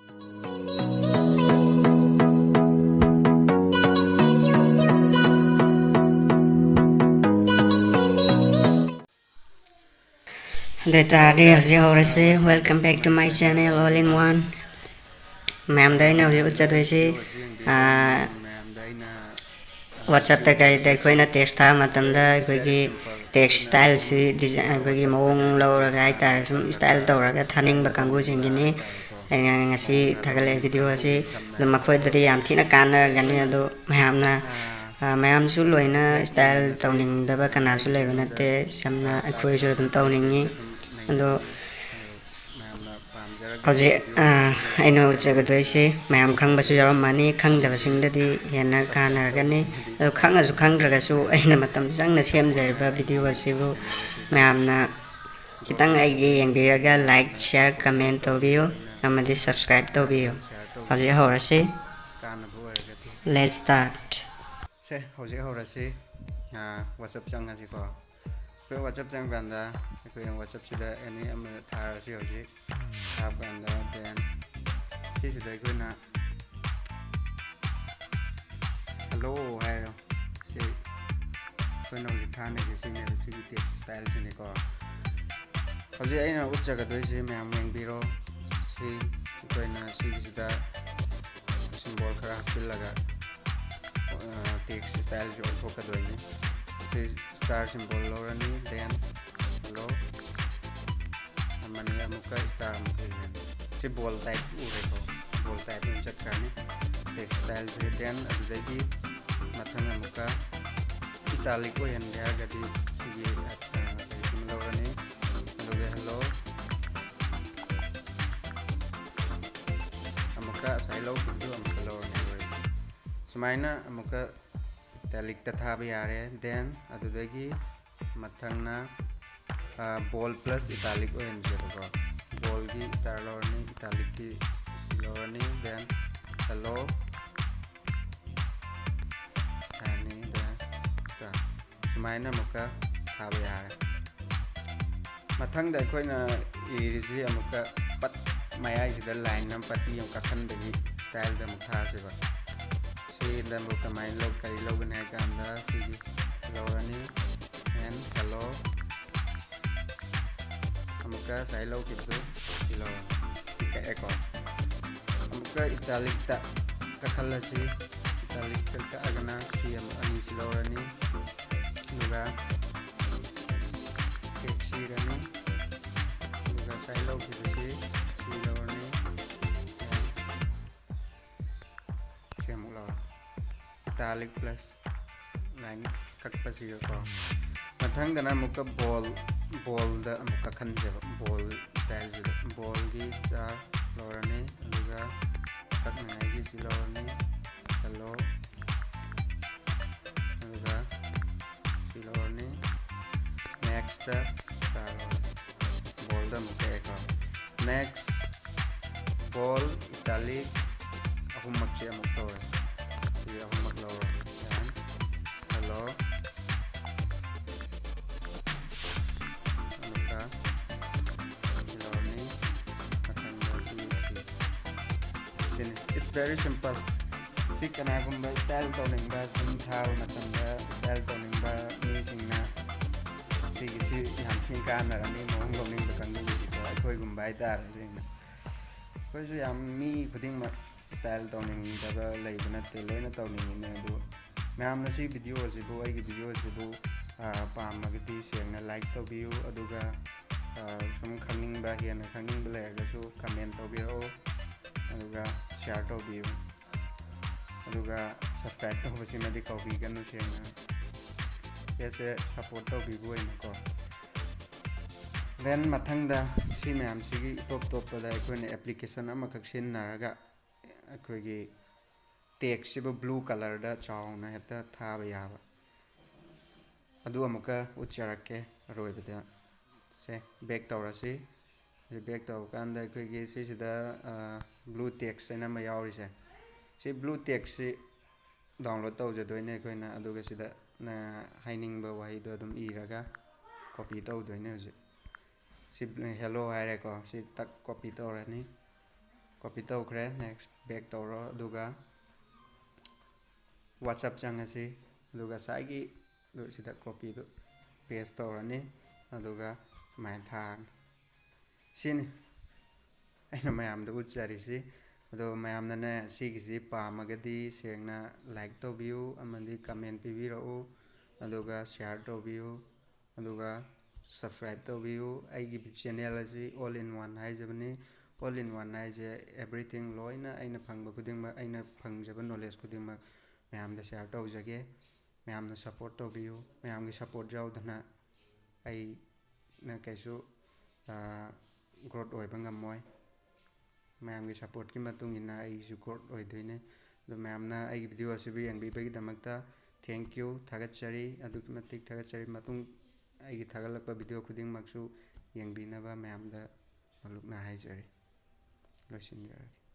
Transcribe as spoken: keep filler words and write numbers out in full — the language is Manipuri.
ꯑꯗꯨ ꯑꯣꯏꯇꯥꯔꯗꯤ ꯍꯧꯖꯤꯛ ꯍꯧꯔꯁꯤ꯫ Welcome back to my channel, all in one. ꯃꯌꯥꯝꯗ ꯑꯩꯅ ꯍꯧꯖꯤꯛ ꯎꯠꯆꯗꯣꯏꯁꯤ, ꯑꯥ, WhatsApp-ꯇ ꯀꯩꯗ ꯑꯩꯈꯣꯏꯅ text ꯊꯥꯕ ꯃꯇꯝꯗ ꯑꯩꯈꯣꯏꯒꯤ text style-ꯁꯤ design, ꯑꯩꯈꯣꯏꯒꯤ ꯃꯑꯣꯡ ꯂꯧꯔꯒ ꯍꯥꯏꯇꯥꯔꯦ, ꯁꯨꯝ style ꯇꯧꯔꯒ ꯊꯥꯅꯤꯡꯕ ꯀꯥꯡꯕꯨꯁꯤꯡꯒꯤꯅꯤ꯫ ꯑꯩꯅ ꯉꯁꯤ ꯊꯥꯒꯠꯂꯛꯏ video ꯑꯁꯤ꯫ ꯑꯗꯨ ꯃꯈꯣꯏꯗꯗꯤ ꯌꯥꯝ ꯊꯤꯅ ꯀꯥꯟꯅꯔꯒꯅꯤ꯫ ꯑꯗꯣ ꯃꯌꯥꯝꯅ, ꯑꯥ, ꯃꯌꯥꯝꯁꯨ ꯂꯣꯏꯅ style ꯇꯧꯅꯤꯡꯗꯕ ꯀꯅꯥꯁꯨ ꯂꯩꯕ ꯅꯠꯇꯦ꯫ ꯁꯝꯅ ꯑꯩꯈꯣꯏꯁꯨ ꯑꯗꯨꯝ ꯇꯧꯅꯤꯡꯉꯤ꯫ ꯑꯗꯣ ꯍꯧꯖꯤꯛ, ꯑꯥ, ꯑꯩꯅ ꯎꯠꯆꯒꯗꯣꯏꯁꯦ ꯃꯌꯥꯝ ꯈꯪꯕꯁꯨ ꯌꯥꯎꯔꯝꯃꯅꯤ, ꯈꯪꯗꯕꯁꯤꯡꯗꯗꯤ ꯍꯦꯟꯅ ꯀꯥꯟꯅꯔꯒꯅꯤ꯫ ꯑꯗꯣ ꯈꯪꯉꯁꯨ ꯈꯪꯗ꯭ꯔꯒꯁꯨ ꯑꯩꯅ ꯃꯇꯝ ꯆꯪꯅ ꯁꯦꯝꯖꯔꯤꯕ video ꯑꯁꯤꯕꯨ ꯃꯌꯥꯝꯅ ꯈꯤꯇꯪ ꯑꯩꯒꯤ ꯌꯦꯡꯕꯤꯔꯒ like, share, comment ꯇꯧꯕꯤꯌꯨ ꯑꯃꯗꯤ subscribe ꯇꯧꯕꯤꯌꯨ꯫ ꯍꯧꯖꯤꯛ ꯍꯧꯔꯁꯤ꯫ Let's start. ꯁꯦ, ꯍꯧꯖꯤꯛ ꯍꯧꯔꯁꯤ꯫ ꯑꯥ, WhatsApp ꯆꯪꯉꯁꯤꯀꯣ꯫ ꯑꯩꯈꯣꯏ WhatsApp ꯆꯪꯀꯥꯟꯗ ꯑꯩꯈꯣꯏꯅ WhatsApp-ꯁꯤꯗ any ꯑꯃ ꯊꯥꯔꯁꯤ ꯍꯧꯖꯤꯛ꯫ ꯊꯥꯕ ꯀꯥꯟꯗ then ꯁꯤꯁꯤꯗ ꯑꯩꯈꯣꯏꯅ hello ꯍꯥꯏꯔꯣ꯫ ꯁꯤ ꯑꯩꯈꯣꯏꯅ ꯍꯧꯖꯤꯛ ꯊꯥꯅꯔꯤꯁꯦ ꯁꯤꯅꯦꯕ, ꯁꯤꯒꯤ text style-ꯁꯤꯅꯤꯀꯣ꯫ ꯍꯧꯖꯤꯛ ꯑꯩꯅ ꯎꯠꯆꯒꯗꯣꯏꯁꯦ ꯃꯌꯥꯝ ꯌꯦꯡꯕꯤꯔꯣ꯫ ꯁꯤ ꯑꯩꯈꯣꯏꯅ ꯁꯤꯒꯤꯁꯤꯗ symbol ꯈꯔ ꯍꯥꯞꯆꯤꯜꯂꯒ, ꯑ, text style-ꯁꯦ ꯑꯣꯟꯊꯣꯛꯀꯗꯣꯏꯅꯤ꯫ ꯁꯤ star symbol ꯂꯧꯔꯅꯤ, then hello ꯑꯃꯅꯤ, ꯑꯃꯨꯛꯀ star ꯑꯃꯨꯛꯀ ꯏꯔꯅꯤ꯫ ꯁꯤ bold type ꯎꯔꯦꯀꯣ, bold type ꯑꯣꯏꯅ ꯆꯠꯈ꯭ꯔꯅꯤ text style-ꯁꯦ꯫ Then ꯑꯗꯨꯗꯒꯤ ꯃꯊꯪ ꯑꯃꯨꯛꯀ italic ꯑꯣꯏꯍꯟꯒꯦ ꯍꯥꯏꯔꯒꯗꯤ ꯁꯤꯒꯤ, ꯑ, ꯀꯩꯁꯤꯃ ꯂꯧꯔꯅꯤ, ꯑꯗꯨꯒ hello ꯑꯃꯨꯛꯀ ꯉꯁꯥꯏ ꯂꯧꯈꯤꯕꯗꯨ ꯑꯃꯨꯛꯀ ꯂꯧꯔꯅꯤ꯫ ꯂꯣꯏꯔꯦ꯫ ꯁꯨꯃꯥꯏꯅ ꯑꯃꯨꯛꯀ italic-ꯇ ꯊꯥꯕ ꯌꯥꯔꯦ꯫ Then ꯑꯗꯨꯗꯒꯤ ꯃꯊꯪꯅ, ꯑ, bold plus italic ꯑꯣꯏꯍꯟꯁꯦꯕꯀꯣ꯫ Bold-ꯒꯤ star ꯂꯧꯔꯅꯤ, italic-ꯀꯤ ꯁꯤ ꯂꯧꯔꯅꯤ, then hello ꯍꯥꯏꯔꯅꯤ, then star꯫ ꯁꯨꯃꯥꯏꯅ ꯑꯃꯨꯛꯀ ꯊꯥꯕ ꯌꯥꯔꯦ꯫ ꯃꯊꯪꯗ ꯑꯩꯈꯣꯏꯅ ꯏꯔꯤꯁꯤ ꯑꯃꯨꯛꯀ ꯄꯠ ꯃꯌꯥꯏꯁꯤꯗ line ꯑꯃ, ꯄꯇꯤ ꯑꯃ ꯀꯛꯍꯟꯕꯒꯤ styleꯗ ꯑꯃꯨꯛ ꯊꯥꯁꯦꯕ꯫ ꯁꯤꯗ ꯑꯃꯨꯛ ꯀꯃꯥꯏꯅ ꯂꯧ-, ꯀꯔꯤ ꯂꯧꯒꯅꯤ ꯍꯥꯏ ꯀꯥꯟꯗ, ꯁꯤꯒꯤ ꯂꯧꯔꯅꯤ, and hello꯫ ꯑꯃꯨꯛꯀ ꯉꯁꯥꯏ ꯂꯧꯈꯤꯕꯗꯨ ꯁꯤ ꯂꯧꯔꯅꯤ꯫ ꯁꯤ ꯀꯛꯑꯦꯀꯣ꯫ ꯑꯃꯨꯛꯀ italicꯇ ꯀꯛꯍꯜꯂꯁꯤ꯫ Italicꯇ ꯀꯛꯑꯒꯅ ꯁꯤ ꯑꯃ, ꯑꯅꯤꯁꯤ ꯂꯧꯔꯅꯤ꯫ ꯑꯗꯨꯒ text ꯏꯔꯅꯤ꯫ ꯑꯗꯨꯒ ꯉꯁꯥꯏ ꯂꯧꯈꯤꯕꯁꯤ ꯁꯤ ꯂꯧꯔꯅꯤ꯫ ꯁꯤ ꯑꯃꯨꯛ ꯂꯧꯔꯣ꯫ Italic plus line ꯀꯛꯄꯁꯤꯒꯀꯣ꯫ ꯃꯊꯪꯗꯅ ꯑꯃꯨꯛꯀ bold, boldꯗ ꯑꯃꯨꯛ ꯀꯛꯍꯟꯁꯦꯕ꯫ Bold styleꯁꯤꯗ, boldꯒꯤ star ꯂꯧꯔꯅꯤ, ꯑꯗꯨꯒ ꯀꯛꯅꯉꯥꯏꯒꯤ ꯁꯤ ꯂꯧꯔꯅꯤ, hello, ꯑꯗꯨꯒ ꯁꯤ ꯂꯧꯔꯅꯤ꯫ Nextꯇ star ꯂꯧꯔꯅꯤ꯫ Boldꯗ ꯑꯃꯨꯛ ꯀꯛꯑꯦꯀꯣ꯫ Next, bold, italic ꯑꯍꯨꯝꯃꯛꯁꯦ ꯑꯃꯨꯛ ꯇꯧꯔꯦ꯫ ꯁꯤ ꯑꯍꯨꯝꯃꯛ ꯂꯧꯔꯣ꯫ Then, hello꯫ ꯑꯃꯨꯛꯀ ꯁꯤ ꯂꯧꯔꯅꯤ꯫ ꯃꯊꯪꯗ ꯁꯤ, ꯁꯤ꯫ ꯁꯤꯅꯤ꯫ It's very simple꯫ ꯁꯤ ꯀꯅꯥꯒꯨꯝꯕ style ꯇꯧꯅꯤꯡꯕ, ꯁꯨꯝ ꯊꯥꯕ ꯃꯇꯝꯗ style ꯇꯧꯅꯤꯡꯕ ꯃꯤꯁꯤꯡꯅ ꯁꯤꯒꯤꯁꯤ ꯌꯥꯝ ꯊꯤꯅ ꯀꯥꯟꯅꯔꯅꯤ, ꯃꯑꯣꯡ ꯂꯧꯅꯤꯡꯕ ꯀꯥꯡꯕꯨꯒꯤꯗꯤꯀꯣ, ꯑꯩꯈꯣꯏꯒꯨꯝꯕ ꯍꯥꯏꯇꯥꯔꯦ꯫ ꯑꯗꯨꯅ ꯑꯩꯈꯣꯏꯁꯨ ꯌꯥꯝ, ꯃꯤ ꯈꯨꯗꯤꯡꯃꯛ style ꯇꯧꯅꯤꯡꯗꯕ ꯂꯩꯕ ꯅꯠꯇꯦ, ꯂꯣꯏꯅ ꯇꯧꯅꯤꯡꯉꯤꯅꯦ꯫ ꯑꯗꯨ ꯃꯌꯥꯝꯅ ꯁꯤ video ꯑꯁꯤꯕꯨ, ꯑꯩꯒꯤ video ꯑꯁꯤꯕꯨ, ꯑ, ꯄꯥꯝꯃꯒꯗꯤ ꯁꯦꯡꯅ like ꯇꯧꯕꯤꯌꯨ, ꯑꯗꯨꯒ, ꯑ, ꯁꯨꯝ ꯈꯪꯅꯤꯡꯕ, ꯍꯦꯟꯅ ꯈꯪꯅꯤꯡꯕ ꯂꯩꯔꯒꯁꯨ comment ꯇꯧꯕꯤꯔꯛꯑꯣ, ꯑꯗꯨꯒ share ꯇꯧꯕꯤꯌꯨ, ꯑꯗꯨꯒ subscribe ꯇꯧꯕꯁꯤꯃꯗꯤ ꯀꯥꯎꯕꯤꯒꯅꯨ꯫ ꯁꯦꯡꯅ ꯑꯩꯁꯦ support ꯇꯧꯕꯤꯕ ꯑꯣꯏꯅꯀꯣ꯫ Then ꯃꯊꯪꯗ ꯁꯤ ꯃꯌꯥꯝꯁꯤꯒꯤ ꯏꯇꯣꯞ ꯇꯣꯞꯄꯗ ꯑꯩꯈꯣꯏꯅ application ꯑꯃꯈꯛ ꯁꯤꯖꯤꯟꯅꯔꯒ ꯑꯩꯈꯣꯏꯒꯤ text ꯁꯤꯕꯨ blue colour ꯗ ꯆꯥꯎꯅ ꯍꯦꯛꯇ ꯊꯥꯕ ꯌꯥꯕ꯫ ꯑꯗꯨ ꯑꯃꯨꯛꯀ ꯎꯠꯆꯔꯛꯀꯦ ꯑꯔꯣꯏꯕꯗ꯫ ꯁꯦ, back ꯇꯧꯔꯁꯤ꯫ ꯁꯤ back ꯇꯧꯔꯀꯥꯟꯗ ꯑꯩꯈꯣꯏꯒꯤ ꯁꯤꯁꯤꯗ, ꯑ, blue text ꯍꯥꯏꯅ ꯑꯃ ꯌꯥꯎꯔꯤꯁꯦ, ꯁꯤ blue text ꯁꯤ download ꯇꯧꯖꯗꯣꯏꯅꯦ ꯑꯩꯈꯣꯏꯅ꯫ ꯑꯗꯨꯒ ꯁꯤꯗ ꯅ-, ꯍꯥꯏꯅꯤꯡꯕ ꯋꯥꯍꯩꯗꯣ ꯑꯗꯨꯝ ꯏꯔꯒ copy ꯇꯧꯗꯣꯏꯅꯦ ꯍꯧꯖꯤꯛ꯫ ꯁꯤ hello ꯍꯥꯏꯔꯦꯀꯣ, ꯁꯤ ꯇꯛ copy ꯇꯧꯔꯅꯤ꯫ Copy ꯇꯧꯈ꯭ꯔꯦ, next back ꯇꯧꯔꯣ, ꯑꯗꯨꯒ WhatsApp ꯆꯪꯉꯁꯤ, ꯑꯗꯨꯒ ꯉꯁꯥꯏꯒꯤ ꯁꯤꯗ copyꯗꯨ paste ꯇꯧꯔꯅꯤ, ꯑꯗꯨꯒ ꯁꯨꯃꯥꯏꯅ ꯊꯥꯔꯅꯤ꯫ ꯁꯤꯅꯤ ꯑꯩꯅ ꯃꯌꯥꯝꯗ ꯎꯠꯆꯔꯤꯁꯤ꯫ ꯑꯗꯣ ꯃꯌꯥꯝꯅꯅꯦ ꯁꯤꯒꯤꯁꯤ ꯄꯥꯝꯃꯒꯗꯤ ꯁꯦꯡꯅ like ꯇꯧꯕꯤꯌꯨ ꯑꯃꯗꯤ comment ꯄꯤꯕꯤꯔꯛꯎ, ꯑꯗꯨꯒ share ꯇꯧꯕꯤꯌꯨ, ꯑꯗꯨꯒ subscribe ꯇꯧꯕꯤꯌꯨ꯫ ꯑꯩꯒꯤ channel ꯑꯁꯤ All in One ꯍꯥꯏꯖꯕꯅꯤ꯫ All in One ꯍꯥꯏꯁꯦ everything, ꯂꯣꯏꯅ ꯑꯩꯅ ꯐꯪꯕ ꯈꯨꯗꯤꯡꯃꯛ, ꯑꯩꯅ ꯐꯪꯖꯕ knowledge ꯈꯨꯗꯤꯡꯃꯛ ꯃꯌꯥꯝꯗ share ꯇꯧꯖꯒꯦ꯫ ꯃꯌꯥꯝꯅ support ꯇꯧꯕꯤꯌꯨ꯫ ꯃꯌꯥꯝꯒꯤ support ꯌꯥꯎꯗꯅ ꯑꯩꯅ ꯀꯩꯁꯨ growth ꯑꯣꯏꯕ ꯉꯝꯃꯣꯏ꯫ ꯃꯌꯥꯝꯒꯤ supportꯀꯤ ꯃꯇꯨꯡ ꯏꯟꯅ ꯑꯩꯁꯨ growth ꯑꯣꯏꯗꯣꯏꯅꯦ꯫ ꯑꯗꯣ ꯃꯌꯥꯝꯅ ꯑꯩꯒꯤ video ꯑꯁꯤꯕꯨ ꯌꯦꯡꯕꯤꯕꯒꯤꯗꯃꯛꯇ thank you, ꯊꯥꯒꯠꯆꯔꯤ, ꯑꯗꯨꯛꯀꯤ ꯃꯇꯤꯛ ꯊꯥꯒꯠꯆꯔꯤ꯫ ꯃꯇꯨꯡ ꯑꯩꯒꯤ ꯊꯥꯒꯠꯂꯛꯄ video ꯈꯨꯗꯤꯡꯃꯛꯁꯨ ꯌꯦꯡꯕꯤꯅꯕ ꯃꯌꯥꯝꯗ ꯃꯂꯨꯛꯅ ꯍꯥꯏꯖꯔꯤ꯫ ꯂꯣꯏꯁꯤꯟꯖꯔꯒꯦ꯫